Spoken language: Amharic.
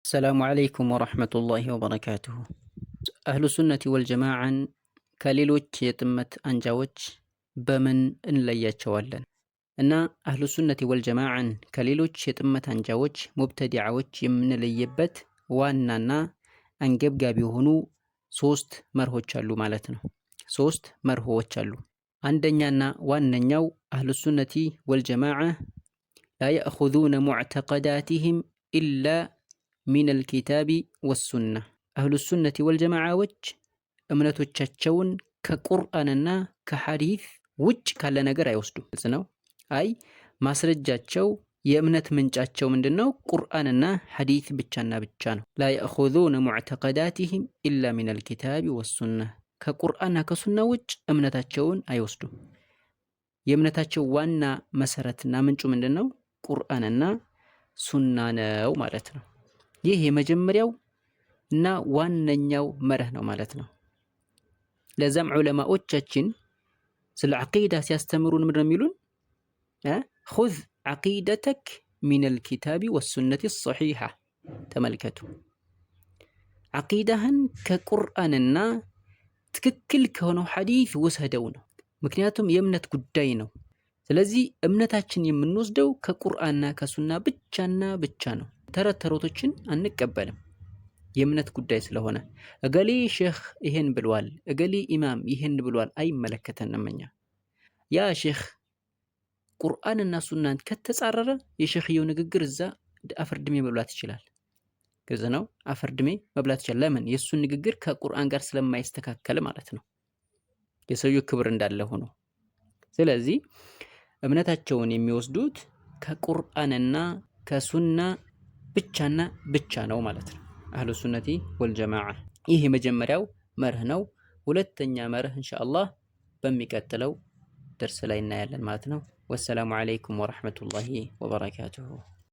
السلام عليكم ورحمة الله وبركاته። አህሉ ሱነቲ ወልጀማዓን ከሌሎች የጥመት አንጃዎች በምን እንለያቸዋለን? እና አህሉ ሱነቲ ወልጀማዓን ከሌሎች የጥመት አንጃዎች ሙብተዲዓዎች የምንለይበት ዋናና አንገብጋቢ የሆኑ ሶስት መርሆች አሉ ማለት ነው። ሶስት መርሆዎች አሉ። አንደኛና ዋነኛው أهل السنة والجماعة لا يأخذون معتقداتهم إلا من الكتاب والسنة። አህሉ ሱነቲ ወልጀማዓዎች እምነቶቻቸውን ከቁርአንና ከሐዲስ ውጭ ካለ ነገር አይወስዱም። ግልጽ ነው። አይ ማስረጃቸው የእምነት ምንጫቸው ምንድን ነው? ቁርአንና ሐዲስ ብቻና ብቻ ነው። لا يأخذون معتقداتهم إلا من الكتاب والسنة። ከቁርአንና ከሱና ውጭ እምነታቸውን አይወስዱም። የእምነታቸው ዋና መሰረትና ምንጩ ምንድን ነው? ቁርአንና ሱና ነው ማለት ነው። ይህ የመጀመሪያው እና ዋነኛው መርህ ነው ማለት ነው። ለዛም ዑለማዎቻችን ስለ ዐቂዳ ሲያስተምሩን ምንድን ነው የሚሉን? خذ عقيدتك من الكتاب والسنة الصحيحة። ተመልከቱ፣ ዐቂዳህን ከቁርአንና ትክክል ከሆነው ሐዲስ ውሰደው ነው። ምክንያቱም የእምነት ጉዳይ ነው። ስለዚህ እምነታችን የምንወስደው ከቁርአንና ከሱና ብቻና ብቻ ነው። ተረት ተረቶችን አንቀበልም። የእምነት ጉዳይ ስለሆነ እገሌ ሼህ ይሄን ብሏል፣ እገሌ ኢማም ይሄን ብሏል አይመለከተንም። እኛ ያ ሼህ ቁርአንና ሱናን ከተጻረረ የሼህየው ንግግር እዛ አፈር ድሜ መብላት ይችላል። ግልጽ ነው። አፈር ድሜ መብላት ይችላል። ለምን? የእሱን ንግግር ከቁርአን ጋር ስለማይስተካከል ማለት ነው። የሰውየው ክብር እንዳለ ሆኖ፣ ስለዚህ እምነታቸውን የሚወስዱት ከቁርአንና ከሱና ብቻና ብቻ ነው ማለት ነው። አህሉ ሱነቲ ወልጀማዓ ይህ የመጀመሪያው መርህ ነው። ሁለተኛ መርህ ኢንሻአላህ በሚቀጥለው ደርስ ላይ እናያለን ማለት ነው። والسلام عليكم ورحمة الله وبركاته።